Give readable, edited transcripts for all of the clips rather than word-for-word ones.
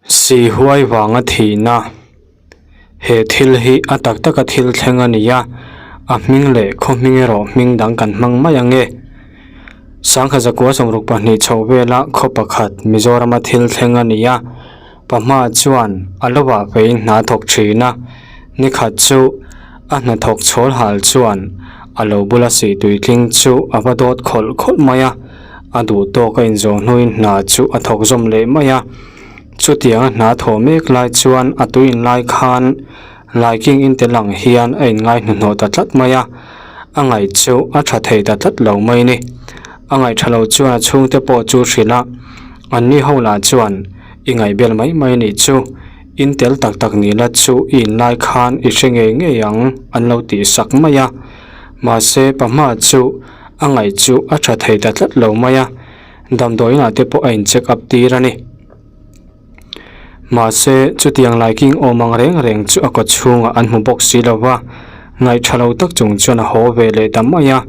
Si huai vanga thihna, He thil hi a tak taka thil thleng a ni a, a hming leh khaw hming erawh hming dang kan hmang mai ang e. Sangha zakua sawmruk pahnih chhoh vela khaw pakhat Mizorama thil thleng a ni a, Pahma chuan a lovah feiin hna thawk thin a, nikhat chu a hnathawk chhawl hal chuan a lo bula sih tuitling chu a va dawt khawlh khawlh mai a, a duh tawk a inzawh hnuin hna chu a thawk zawm leh mai a. Chutianga hna thawh mek lai chuan a tui in lai khan laiking in tel ang hian a inngai hnuhnawh ta tlat mai a, a ngaih chu a tha thei ta tlat lo mai ni. A ngaih tha lo chuan a chhungte pawh chu hrilh a, anni ho lah chuan i ngaihbel mai mai nih chu, in tel tak tak ni la chu i in lai khan i hre ngei ngei ang an lo tih sak mai a. Mahse pahma chu a ngaih chu a tha thei ta tlat lo mai a. Damdawiinah te pawh a in check up tir a ni. Mahse, chutiang laiking awm ang reng reng chu a kaw chhungah an hmu bawk si lo va, ngaihtha lo tak chung chuan a haw ve leh ta mai a.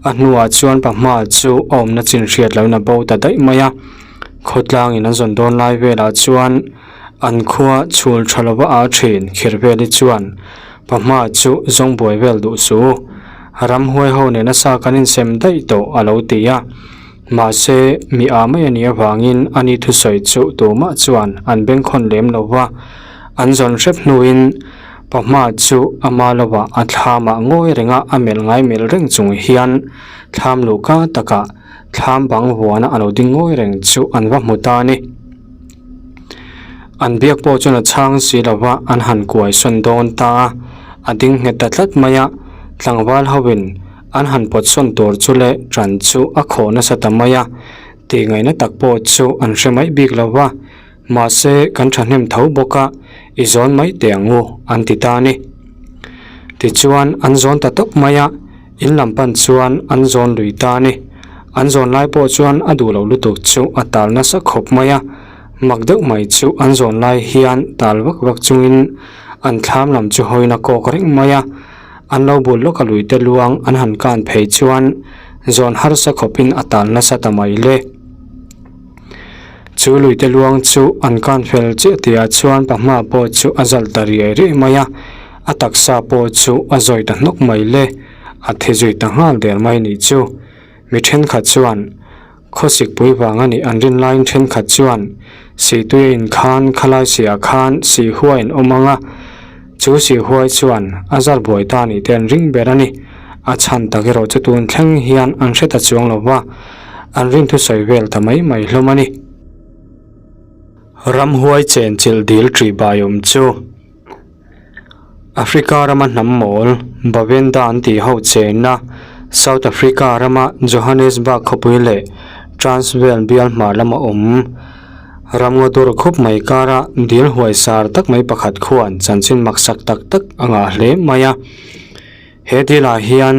A hnuah chuan pahma chu a awmna chin hriat loin a bo ta daih mai a. Khawtlangin an zawn dawn lai velah chuan an khua chhul tha lova a thin Khirveli chuan pahma chu zawng buai vel duh su. Ramhuai ho nena sa kan insem daih tawh a lo ti a. Mahse, mi a mai a nih avangin a ni thusawi chu tumah chuan an bengkhawn lem lo va, an zawn hrep hnuin Pahma chu ama lovah a thlamah ngawi renga a melh ngai melh reng chung hian thlam luhka takah thlam bang vuana a lo ding ngawi reng chu an va hmu ta a ni. An biak pawh chuan a chhang si lo va, an han kuai sawn dawn ta a, a ding nghet ta tlat mai a, tlangval hoin An han pawt sawn tur chu leh ṭan chu a khawh nasa ta mai a, tih ngaihna tak pawh chu an hre mai bik lo va, mahse kan ṭhahnem tho bawk a, i zawn mai teh ang u, an ti ta a ni. Tichuan an zawn ta tawp mai a, in lam pan chuan an zawn lui ta a ni. An zawn lai pawh chuan a duh lo lutuk chu a tal nasa khawp mai a, mak deuh mai chu an zawn lai hian tal vak vak chungin an thlam lam chu hawiin a kawk reng mai a, An lo bul lawk a luite luang an han kan phei chuan zawn harsa khawpin a tal nasa ta mai le. Chu luite luang chu an kan fel chiah tihah chuan pahma pawh chu a zal ta riai riai mai a, a taksa pawh chu a zawi ta hnawk mai le, a thi zui ta nghal der mai nih chu. Mi thenkhat chuan khawsik pui vang a nih an rin laiin thenkhat chuan sihtui a inkhan khalai siah khan sihhuai an awm ang a, chu sihhuai chuan a zar buai ta nih te an ring ber a ni. A chhan tak erawh chu tun thleng hian an hre ta chuang lo va, an rin thusawi vel ta mai mai hlawm a ni. Ramhuai chenchilh dil ṭih bai awm chu. Africa rama hnam mawl, Bavenda an tih ho chenna, South Africa rama Johannesburg khawpui leh Transvaal bial hmar lama awm ramngaw dur khup mai kara dil huaisar tak mai pakhat khuan chanchin maksak tak tak a ngah hle mai a. He dilah hian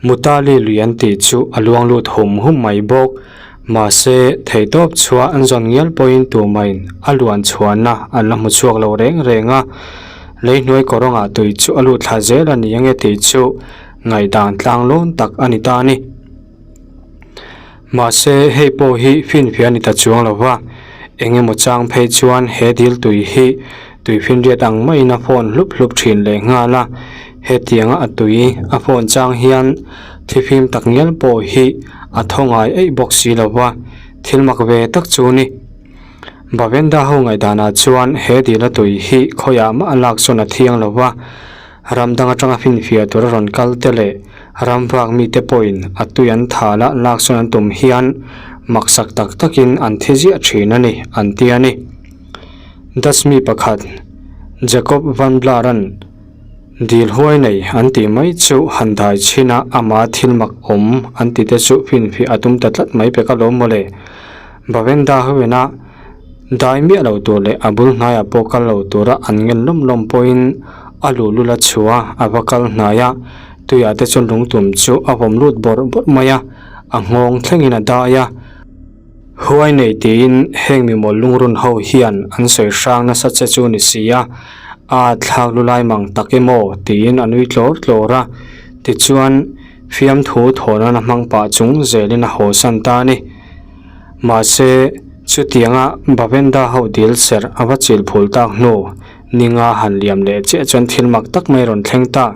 Mutali lui an tih chu a luang lut hum hum mai bawk. Mahse, theihtawp chhuah an zawn ngial pawhin tumahin a luan chhuahna an la hmu chhuak lo reng reng a. Leihnuai kawrawngah tui chu a lut thla zel a ni ange tih chu ngaihdan tlanglawn tak a ni ta a ni. Mahse, hei pawh hi finfiah a ni ta chuang lo va, eng emaw chang phei chuan he dil tui hi tui finriat ang maiin a fawn hlup hlup thin leh nghal a, hetianga a tui a fawn chang hian thifim tak ngial pawh hi a thaw ngai eih bawk si lo va, thil mak ve tak chu ni. Bavenda ho ngaihdanah chuan he dila tui hi khawiah mah a lak sawn a thiang lo va, Ram dang atanga finfiah tura rawn kal te leh ram vak mite pawhin a tui an thal a lak sawn an tum hian maksak tak takin an thi ziah thin a ni, an ti a ni. Dutch mi pakhat Jacob van Blaar-a'n dil huai nei an tih mai chu han dai chhin a, ama thil mak awm an ti te chu finfiah a tum ta tlat mai pek alawm mawle. Bavenda hoina Dai miah lo tur leh a bul hnaiah pawh kal lo tura an ngen lawm lawm pawhin a luhlul a chhuah a, a va kal hnai a, tuiah te chuan lungtum chu a vawm lut bawrh bawrh mai a, a nghawng thlengin a dai a. Huai nei tiin heng mimawl lungrun ho hian an sawi hrang nasa che chu ni si a, a thlak lu lai mang tak emaw tiin a nui tlawr tlawr a, tichuan fiamthu thawhna hmang pah chung zelin a haw san ta a ni. Mahse. Chutianga Bavenda ho dil serh a va chil phul tak hnu ninga han liam leh chiah chuan thil mak tak mai rawn thleng ta.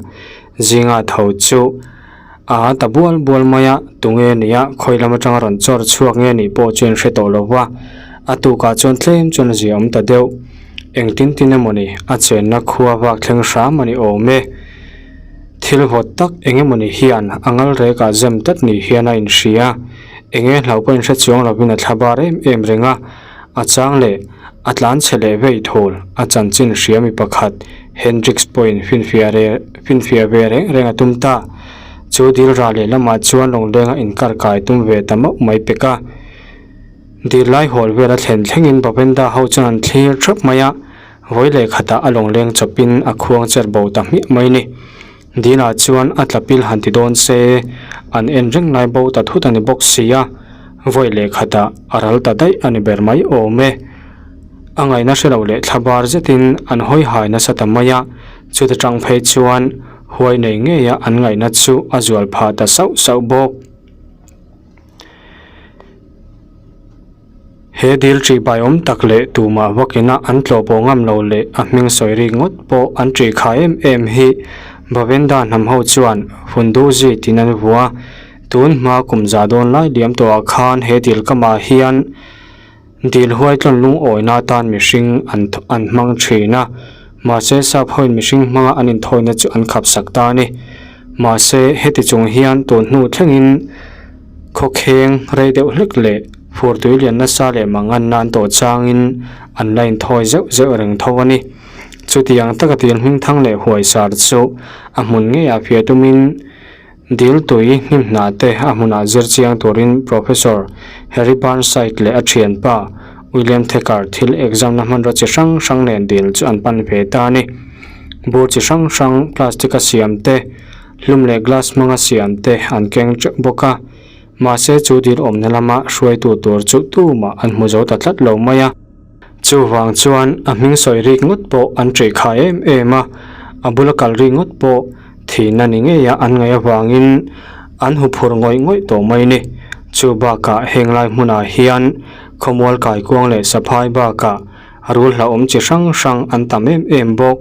Zinga tho chu a ta bual bual mai a, tunge nia khawi lam atanga rawn chawr chhuak nge nih pawh chu in hre tawh lo va, a tukah chuan tlem chuan a zia awm ta deuh. Engtin tin emawni a chenna khua vak thleng hram a ni awm e. Thil vawt tak eng emawni hian a ngal rekah zem tlat ni hian a inhria. Enge hlau pawh inhre chuang lovin a thla bar em em reng a, a chang leh a tlan chhe leh vei thul a chanchin hria mi pakhat Hendricks pawhin finfiah re finfiah ve reng reng a tum ta. Chu dil rah leh lamah chuan lawnglenga inkar kai tum ve ta mauh mai pek a. Dil lai hawl vel a thlen thlengin Bavenda ho chuan an thlir thap mai a, vawi leh khatah a lawngleng chawpin a khuang cher bo ta hmiah mai ni. Dina chuan a tla pil han ti dawn se, an en reng lai bo ta thut a ni bawk si a, vawi leh khatah a ral ta daih a ni ber mai awm e. A ngaihna hre lo leh thla bar zetin an hawi hai nasa ta mai a, chuta tang phei chuan huai nei ngeia an ngaihna chu a zual phah ta sauh sauh bawk. He dil ṭih bai awm tak leh tumah vakina an tlawh pawh ngam lo leh a hming sawi rik ngawt pawh an ṭih kha em em hi Bavenda hnam ho chuan Funduzi tiin an vua. Tun hma kum za dawn lai liam tawhah khan he dil kamah hian dil huai tlawn lungawina atan mihring an an hmang ṭhin a, mahse sap hoin mihring hmanga an inthawina chu an khapsak ta a ni. Mahse heti chung hian tun hnu thlengin Khawkheng rei deuh hlek leh fur tui lian nasa leh manganna an tawh changin an la inthawi zeuh zeuh reng tho a ni. Chutiang taka dil hmingthang leh huaisar chu a hmun ngeiah fiah tumin dil tui hnim hna te a hmunah zir chiang turin Professor Harry Burnside leh a thianpa William Thacker thil exam na hmanraw chi hrang hrang nen dil chu an pan ve ta a ni. Bur chi hrang hrang plastic a siam te, Hlum leh glass hmanga siam te an keng teuh bawk a, mahse chu dil awmna lama hruaitu tur chu tumah an hmu zo ta tlat lo mai a. Chuvang chuan a hming sawi rik ngawt pawh an ṭih kha em em a, a bula kal rik ngawt pawh thihna ni ngeia an ngaih avangin an hu phur ngawih ngawih tawh mai ni. Chu bakah heng lai hmunah hian khawmual kaikuang leh saphai bakah rul hlauhawm chi hrang hrang an tam em em bawk.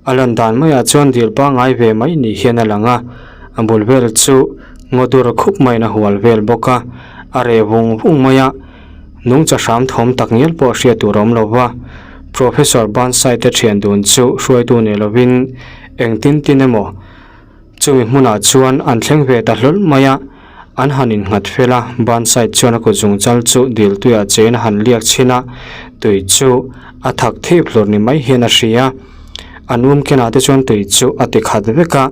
A lan dan maiah chuan dil pangngai ve mai ni hian a lang a, a bul vel chu ngaw dur khup maiin a hual vel bawk a, a reh vung vung mai a, nungcha hram thawm tak ngial pawh hriat tur a awm lo va. Professor Burnside te thian dun chu hruaitu nei lovin engtin tin emaw Chumi hmunah chuan an thleng ve ta hlawl mai a, an han innghat fel a, Burnside chuan a kut zungchal chu dil tuiah chein a han liak chhin a, tui chu a thak thip hlur ni mai hian a hria. An um kenah te chuan tui chu a ti khat vek a,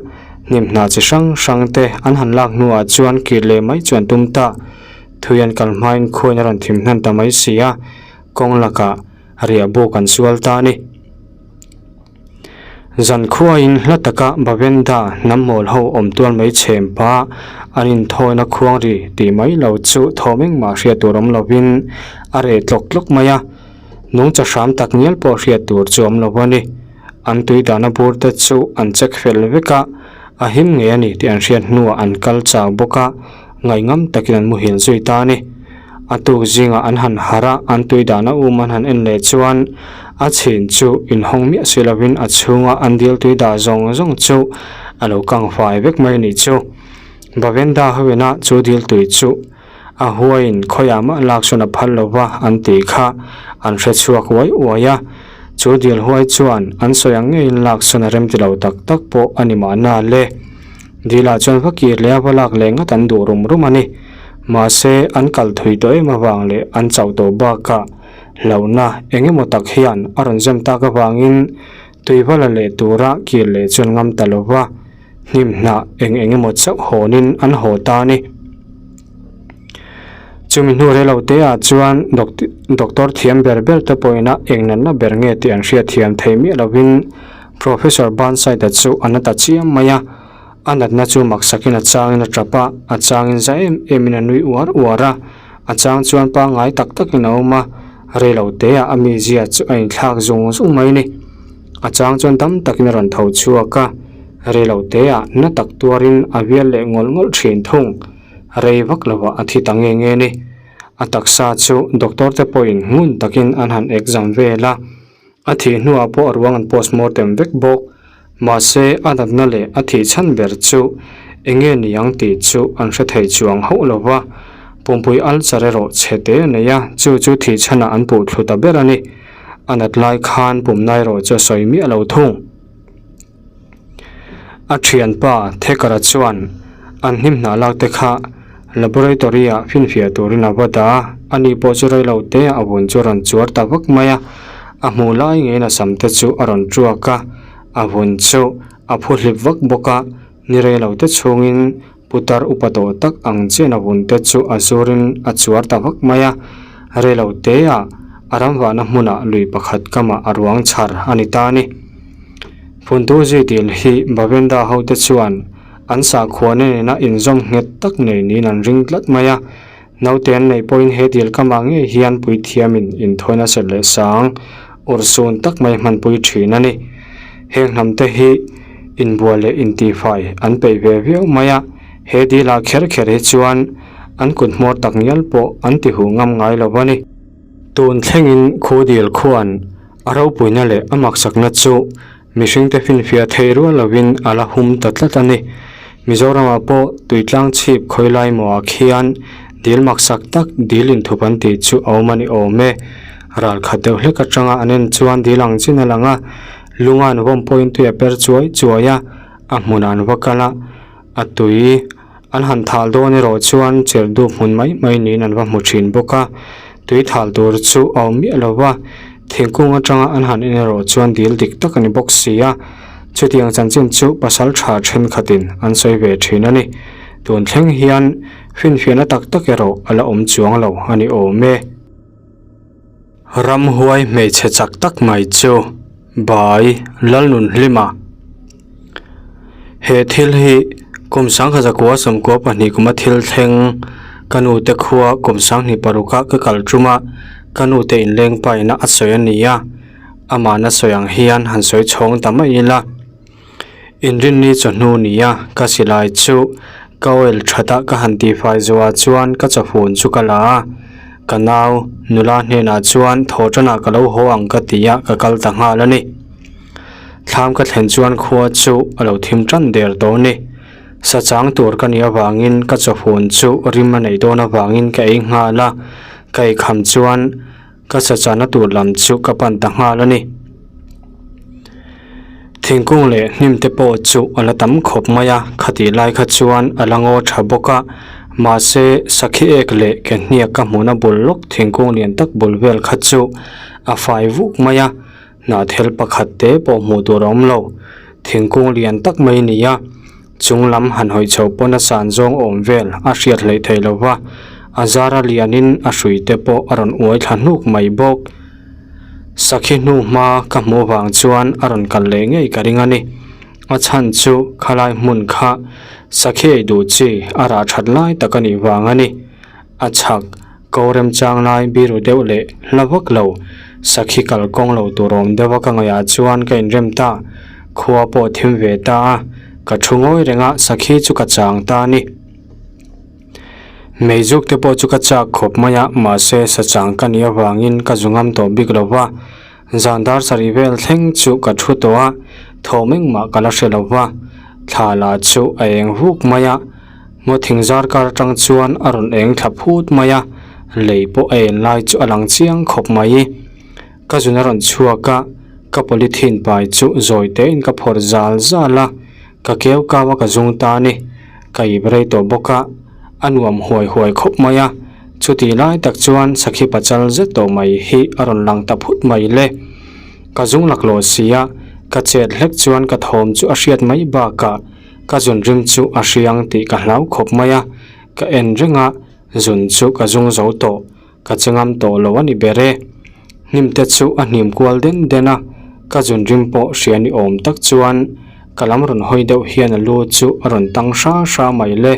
hnim hna chi hrang hrang te an han lak hnuah chuan kir leh mai chu an tum ta. Thui an kal hmain khuain a rawn thim hnan ta mai si a, kawng lakah riah buk an sual ta a ni. Zan khuain hla taka Bavenda hnam mawl ho awm tual mai chhem pa an inthawina khuang ri tih mai lo chu thawm engmah hriat tur awm lovin a reh tlawk tlawk mai a, nungcha hram tak ngial pawh hriat tur chu awm lo a ni. An tui dahna bur te chu an check fel vek a, a him ngei a ni tih an hriat hnuah an kal chau bawk a, ngaihngam takin an muhil zui ta a ni. A tuk zingah an han harh a, an tui dahna um an han en leh chuan a chhin chu inhawng miah si lovin a chhunga an dil tui dah zawng zawng chu a lo kang fai vek mai a nih chu. Bavenda hoina chu dil tui chu a huaiin khawiah mah lak sawn a phal lo va an tih kha an hre chhuak uai uai a. Chu dil huai chuan an sawi ang ngeiin lak sawn a rem ti lo tak tak pawh a ni mahna le. Dilah chuan va kir leh a va lak leh ngat an duh rum rum a ni. Mahse, an kal thui tawh em avang leh an chauh tawh bakah hlauhna eng emaw tak hian a rawn zem tak avangin tui va la leh tura kir leh chuan ngam ta lo va, hnim hnah eng eng emaw chauh hawnin an haw ta a ni. Chumi hnu rei lo te ah chuan doctor thiam ber ber te pawhin a eng natna ber nge tih an hriatthiam thei miah lovin Professor Burnside-a chu a na ta chiam mai a. A natna chu maksakin a changin a tap a, a changin za em emin a nui uar uar a, a chang chuan pangngai tak takin a awm a, rei lo teah a mizia chu a inthlak zung zung mai a ni. A chang chuan dam takin a rawn tho chhuak a, rei lo teah na tak tuarin a vial leh ngawlh ngawlh thin thung, rei vak lovah a thi ta nge nge a ni. A taksa chu doctor te pawhin ngun takin an han exam vel a, a thih hnuah pawh a ruang an postmortem vek bawk. Mahse a natna leh a thih chhan ber chu eng nge ni ang tih chu an hre thei chuang hauh lo va, pumpui ulcer erawh chhe te a nei a, chu chu thih chhanah an puh thlu ta ber a ni. A nat lai khan pumna erawh chu a sawi miah lo thung. A thianpa Thekara chuan an hnim hnah lak te kha laboratory ah finfiah turin a va dah a, ani pawh chu reilo te a vun chu a rawn chuar ta vak mai a, a hmuh lai ngeiin a sam te chu a rawn tuak a, a vun chu a phu hlip vak bawk a, ni reilo te chhungin putar upa tawh tak ang chian a vun te chu a zurin a chuar ta vak mai a, reilo te ah a ramvahna hmunah lui pakhat kamah a ruang chhar a ni ta a ni. Phuntuzi dil hi Bavenda hote chuan an sakhua nena inzawm nghet tak nei niin an ring tlat mai a. Naute an neih pawhin he dil kamah ngei hian puithiamin inthawina serh leh sang urhsun tak mai hmanpui thin a ni. Heng hnamte hi inbual leh intihfai an peih ve viau mai a, he dilah kher kher hi chuan an kut hmawr tak ngial pawh an tihuh ngam ngai lo a ni. Tun thlengin khu dil khuan a ropuina leh a maksakna chu mihringte finfiah thei rual lovin a la hum ta tlat a ni. Mizoramah pawh tuitlang chhip khawilai mawhah khian dil maksak tak dil inthup an tih chu a awm a ni awm e. Ral khat deuh hlek atanga an en chuan dil ang chin a lang a, lunga an vawm pawhin tui a per chuai chuai a, a hmunah an va kal a, a tui An han thal dawn erawh chuan cher dup hmun mai mai niin an va hmu thin bawk a, tui thal tur chu a awm miah lo va, thingkung atanga an han en erawh chuan dil dik tak a ni bawk si a, chutiang chanchin chu pasal tha thenkhatin an sawi ve thin a ni. Tun thleng hian finfiahna tak tak erawh a la awm chuang lo a ni awm e. Ramhuai hmeichhe chak tak mai chu Bai Lalnunhlima. He thil hi kum sangkhat zakua sawmkua pahnih kuma thil thleng ka nu te khua kum sanghnih paruka ka kal tum a, ka nu te inleng paina a sawi a ni a, amahna sawi ang hian han sawi chhawng ta mai ila. Inrinni chawhnu nia ka silai chu ka oil that a ka han tihfai zuah chuan ka chawfun chu ka la a, ka nau nula hnenah chuan thaw tanah ka lo haw ang ka ti a ka kal ta nghal a ni. Thlam ka thlen chuan khua chu a lo thim tan der tawh a ni. Sa chang tur ka nih avangin ka chawfun chu rim a neih dawn avangin ka ei nghal a, ka eikham chuan Ka sachana tur lam chu ka pan ta nghal a ni. Thingkung leh hnim te pawh chu a la tam khawp mai a, khatih lai kha chuan a la ngaw tha bawk a, mahse sakhi ek leh ke hniak ka hmuhna bul lawk thingkung lian tak bul vel kha chu a fai vuk mai a, hnahthel pakhat te pawh hmuh tur a awm lo. Thingkung lian tak mai a ni a. Chung lam han hawi chho pawn a san zawng awm vel a hriat hleih theih lo va, a zara lianin a hrui te pawh a rawn uai thla hnuk mai bawk. Sakhi hnu hma ka hmuh vang chuan a rawn kal leh ngei ka ring a ni. A chhan chu khalai hmun kha sakhi ei duh chi a rah that lai tak a nih vang a ni. A chhak ko remchang lai biru deuh leh hla vak lo, sakhi kal kawng lo tur awm deuh a ka ngaihah chuan ka inrem ta, khua pawh thim ve ta a, ka thu ngawi reng a, sakhi chu ka chang ta a ni. Meizuk te pawh chu ka chak khawp mai a, mahse sa chang ka nih avangin ka zu ngam tawh bik lo va, zan dar sarih vel thleng chu ka thu tawh a, thawm engmah ka la hre lo va, thla lah chu a eng vuk mai a. Ngaw thing zar kar atang chuan a rawn eng thla phut mai a, lei pawh a en lai chu a lang chiang khawp mai. Ka zun a rawn chhuak a, ka polythene pai chu zawi tein ka phawrh zal zal a, ka keu kau a ka zung ta a ni. Ka ip rei tawh bawk a, a nuam huai huai khawp mai a, chutih lai tak chuan sakhi pachal zet tawh mai hi a rawn lang ta phut mai le. Ka zung laklawh si a, ka chet hlek chuan ka thawm chu a hriat mai bakah, Ka zun rim chu a hriang tih ka hlau khawp mai a, ka en reng a, zun chu ka zung zo tawh, ka che ngam tawh lo a ni ber e. Hnim te chu a hnim kual den den a, ka zun rim pawh hria ni awm tak chuan ka lam rawn hawi deuh hian a lu chu a rawn tang hra hra mai le.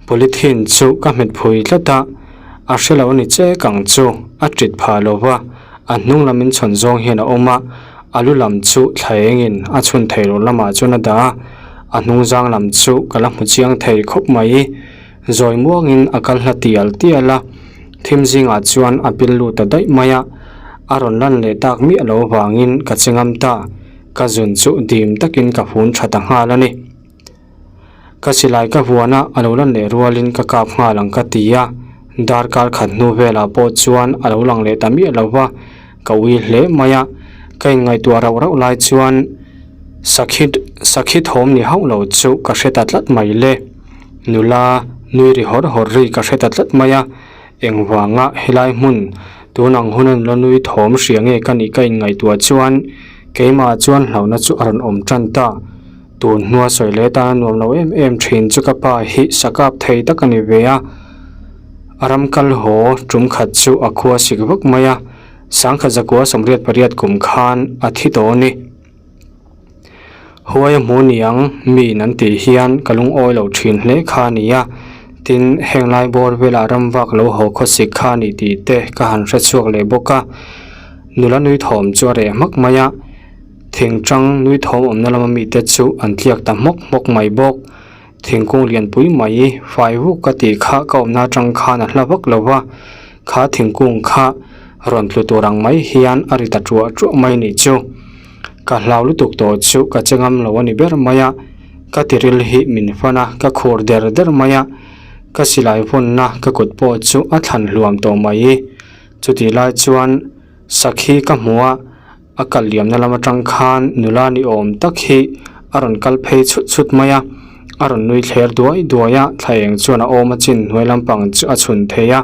Polythene chu ka hmet phui tlat a, a hre lo a ni chek ang chu, a tit phah lo va, a hnung lam inchhawn zawng hian a awm a, A lu lam chu thla engin a chhun thei lo lamah chuan a dah a, a hnung zang lam chu ka la hmu chiang thei khawp mai. Zawi muangin a kal hla tial tial a, thim zingah chuan a pil lut ta daih mai a, a rawn lan leh tak miah lo vangin ka che ngam ta, ka zun chu dim takin ka fun tha ta nghal a ni. Ka silai ka vuan a, a lo lan leh rualin ka kap nghal ang ka ti a, darkar khat hnu velah pawh chuan a lo lang leh ta miah lo va, ka ui hle mai a, ka inngaihtuah rauh rauh lai chuan sakhi sakhi thawm ni hauh lo chu ka hre ta tlat mai le. Nula nui ri hawr hawr ri ka hre ta tlat mai a, engvanga helai hmun tun ang huna nula nui thawm hria nge ka nih ka inngaihtuah chuan keimah chuan hlauhna chu a rawn awm tan ta. Tun hnua sawi leh tana nuam lo em em thin chu ka pa hi sakap thei tak a ni ve a, a ram kal haw tum khat chu a khua sik vak mai a, sangkhat zakua 88 kum khan a thi tawh a ni. Huai a hmu niang miin an tih hian ka lungawi lo thin hle kha a ni a, tin heng lai bawr velah ram vak lo haw khawsik kha a ni tih te ka han hre chhuak leh bawk a, nula nui thawm chu a reh hmak mai a, thingtang nui thawm awmna lama mite chu an tliak ta hmawk hmawk mai bawk. Thingkung lianpui mai fai vuk ka tih kha ka awmna atang khan a hla vak lo va, kha thingkung kha rawn tlu tur ang mai hian a ri ta tuah tuah mai nih chu. Ka hlau lutuk tawh chu ka che ngam lo a ni ber mai a, ka tiril hi min fan a, ka khur der der mai a, ka silai vawnna ka kut pawh chu a thlan hluam tawh mai. Chutih lai chuan sakhi ka hmu a. A kal liamna lam atang khan nula ni awm tak hi a rawn kal phei chhut chhut mai a, a rawn nui thler duai duai a, thla eng chuan a awm a chin hnuai lampang chu a chhun thei a,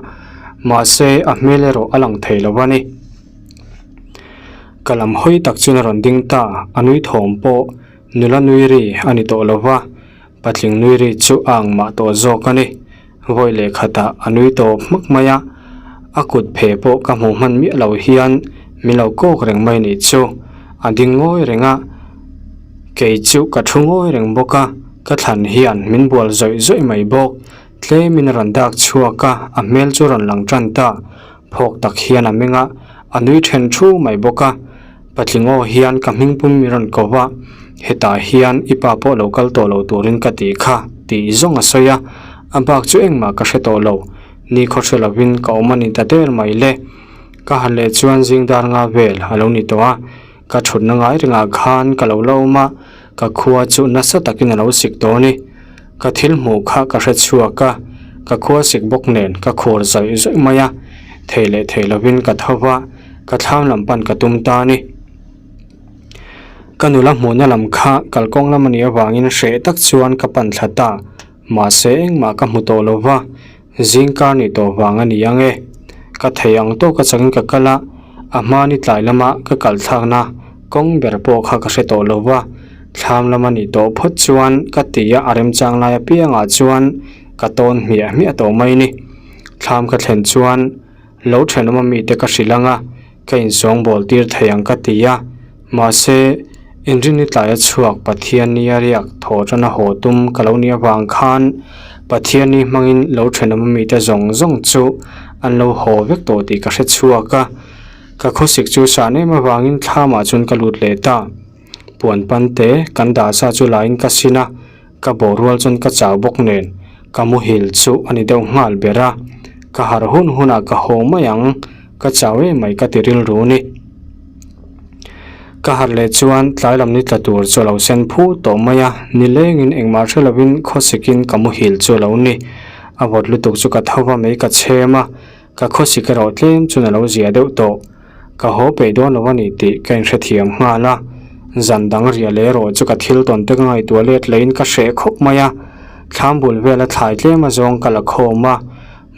mahse a hmel erawh a lang thei lo a ni. Ka lam hawi tak chuan a rawn ding ta, a nui thawm pawh nula nui ri a ni tawh lo va, patling nui ri chu a ang mah tawh zawk a ni. Vawi leh khatah a nui tawp hmak mai a, a kut phe pawh ka hmuh hman miah lo hian min lo kawk reng mai nih chu. A ding ngawi reng a, kei chu ka thu ngawi reng bawk a, ka thlan hian min bual zawih zawih mai bawk. Tlemin a rawn dak chhuak a, a hmel chu rawn lang tan ta. Phawk tak hian a meng a, a nui then thu mai bawk a. Patling aw hian ka hming pum min rawn ko va, hetah hian i pa pawh lo kal tawh lo turin ka tih kha, tih zawng a sawi a, a bak chu engmah ka hre tawh lo, ni khaw hre lovin ka awm a ni ta der mai le. Ka han leh chuan zing dar nga vel a lo ni tawh a, ka thutna ngai rengah khan ka lo la awm a, ka khua chu nasa takin a lo sik tawh a ni. Ka thil hmuh kha ka hre chhuak a, ka khua sik bawk nen ka khur zawih zawih mai a, thei leh thei lovin ka tho va, ka thlam lam pan ka tum ta a ni. Ka nula hmuhna lam kha kalkawng lam a nih avangin hreh tak chuan ka pan thla ta, mahse engmah ka hmu tawh lo va, zingkar nih tawh vang a ni ang e. Ka thei ang tawk atangin ka kal a, a hma ni tlai lama ka kal thlakna kawng ber pawh kha ka hre tawh lo va, thlam lama nih tawh phawt chuan ka ti a, a remchang lai apiangah chuan ka tawn hmiah hmiah tawh mai ni. Thlam ka thlen chuan. Lo thenawm a mite ka hrilh ang a, ka insawngbawl tir thei ang ka ti a. Mahse, inrinni tlaia chhuak Pathianni a riak thaw tan a haw tum ka lo nih avang khan Pathianni hmangin lo thenawm a mite zawng zawng chu an lo haw vek tawh tih ka hre chhuak a. Ka khawsik chu san em avangin thlamah chuan ka lut leh ta. Puan pan te kan dah sa chu lain ka sin a. Ka borual chuan ka chau bawk nen ka muhil chu a ni deuh nghal ber a, ka harh hun hunah ka haw mai ang, ka chau em mai ka ti rilru ni. Ka harh leh chuan tlai lam ni tla tur chu a lo sen phut tawh mai a, nilengin engmah hre lovin khawsikin ka muhil chu a lo ni. A vawt lutuk chu ka tho va mai ka chhem a, Ka khawsik erawh tlem chuan a lo zia deuh tawh. Ka haw peih dawn lo a ni tih ka inhrethiam nghal a. Zan dang riah leh erawh chu ka thil tawn te ka ngaihtuah let leiin ka hreh khawp mai a. Thlam bul vela thlai tlem a zawng ka la khawm a.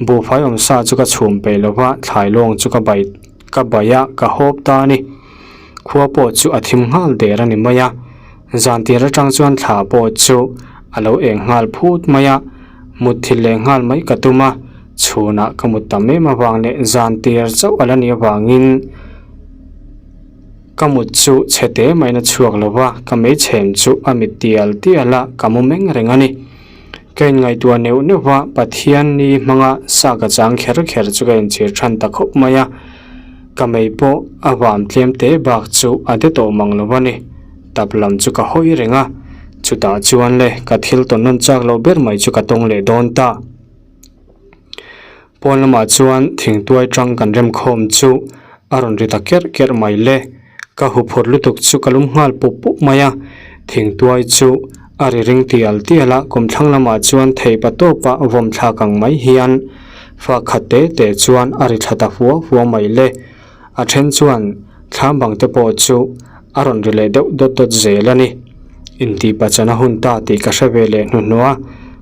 Buhfai awm sa chu ka chhum peih lo va, thlai lawng chu ka bai ka bai a, ka hawp ta a ni. Khua pawh chu a thim nghal der a ni mai a. Zan tir atang chuan thla pawh chu a lo eng nghal phut mai a. Mutthilh leh nghal mai ka tum a, chhunah ka mut tam em avang leh zan tir chauh a la nih avangin ka mut chu chhe te maiin a chhuak lo va, ka meichhem chu a mit tial tial a, ka mu meng reng a ni. Ka inngaihtuah neuh neuh va, Pathian ni hmanga sa ka chang kher kher chu ka inchhir than ta khawp mai a, ka mei pawh a vam tlem te bak chu a de tawh mang lo a ni. Tap lam chu ka hawi reng a, chutah chuan le ka thil tawn nawn chak loh ber mai chu ka tawng leh dawn ta. Pawn lamah chuan thingtuai tang kan rem khawm chu a rawn ri ta kerh kerh mai le. Ka huphurh lutuk chu ka lum nghal pup pup mai a, thingtuai chu a ri ring tial tial a, kumthlang lamah chuan theipa tawpa vawm thlak ang mai hian fa khat te te chuan a ri thla ta fua fua mai le. A then chuan thlam bang te pawh chu a rawn ri leh deuh dawt dawt zel a ni. Intihpachana hun ta tih ka hre ve leh hnuhnawh a,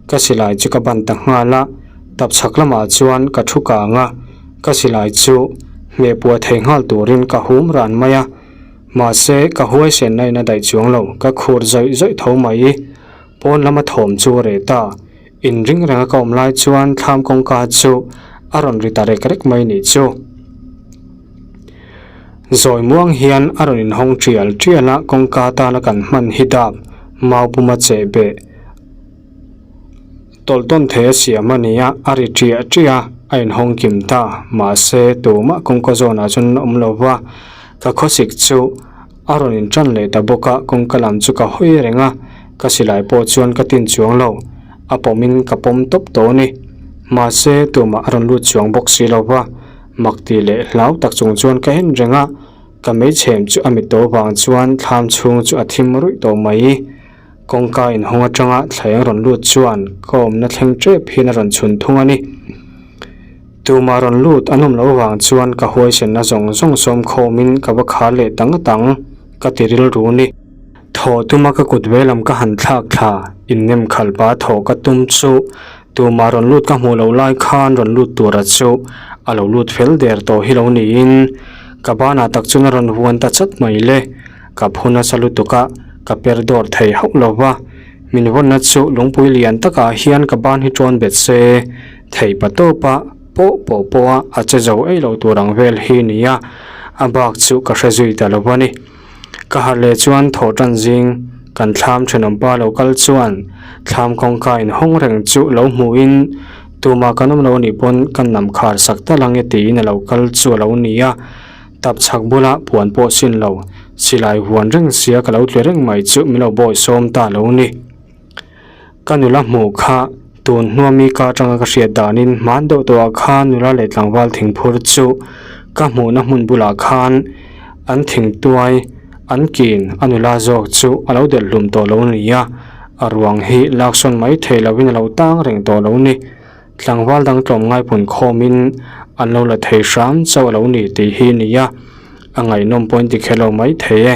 ka silai chu ka ban ta nghal a, tapchhak lamah chuan ka thu kang a, ka silai chu hmeh puah thei nghal turin ka hum ran mai a, mahse ka huaisen na in a daih chuang lo, ka khur zawih zawih tho mai. Pawn lama thawm chu a reh ta, inring renga ka awm lai chuan thlam kawngka chu a rawn ri ta rek rek mai nih chu. Zawi muang hian a rawn inhawng tial tial a, kawngka tana kan hman hi dap mau puma cheh beh tawlh tawn thei a siam a ni a, a ri tiah tiah a, a inhawng kim ta. Mahse tumah kawngka zawnah chuan an awm lo va, ka khawsik chu a rawn intan leh ta bawk a, kawngka lam chu ka hawi reng a, ka silai pawh chuan ka tin chuang lo, a pawmin ka pawm tawp tawh a ni. Mahse tumah a rawn lut chuang bawk si lo va. Mak tih leh hlau tak chung chuan ka en reng a, ka meichhem chu a mit tawh vang chuan thlam chhung chu a thim ruih tawh mai. Kawngka inhawng atanga thlaeng rawn lut chuan ka awmna thleng tep hian a rawn chhun thung a ni. Tumah rawn lut an awm loh vang chuan ka huaisenna zawng zawng sawm khawmin ka va khar leh tang tang ka ti rilru ni. Thawh tuma ka kut ve lam ka han thlak thla, innem khalpa thawh ka tum chu tumah rawn lut ka hmuh loh lai khan rawn lut tura chu a lo lut fel der tawh hi lo niin ka banah tak chuan a rawn vuan ta chat mai le. Ka phu nasa lutuk a, ka per dawr thei hauh lo va, min vawnna chu lungpui lian takah hian ka ban hi ṭawn bet se, thei pa tawpa pawh pawh pawha a che zo ei lo tur ang vel hi nia, a bak chu ka hre zui ta lo va ni. Ka harh leh chuan thawh tan zing kan thlam thenawmpa lo kal chuan thlam kawngka inhawng reng chu lo hmuhin tumah kan awm lo anih pawn kan nam khar sak tal ang e tiin a lo kal chu a lo ni a, tap chhak bula puan pawh sin lo silai huan reng sia ka lo tli reng mai chu min lo bawi sawm ta lo ni. Ka nula hmuh kha tun hnua mi ka atanga ka hriat danin hman deuh tawhah khan nula leh tlangval thingphur chu ka hmuhna hmun bulah khan an thingtuai an kin a nula zawk chu a lo delh hlum tawh lo ni a, a ruang hi laksawn mai thei lovin a lo tang reng tawh lo ni. Tlangval dang tlawmngai pun khawmin an lo la thei hram chauh a lo ni tih hi nia, a ngaihnawm pawhin ti kher lo mai thei e.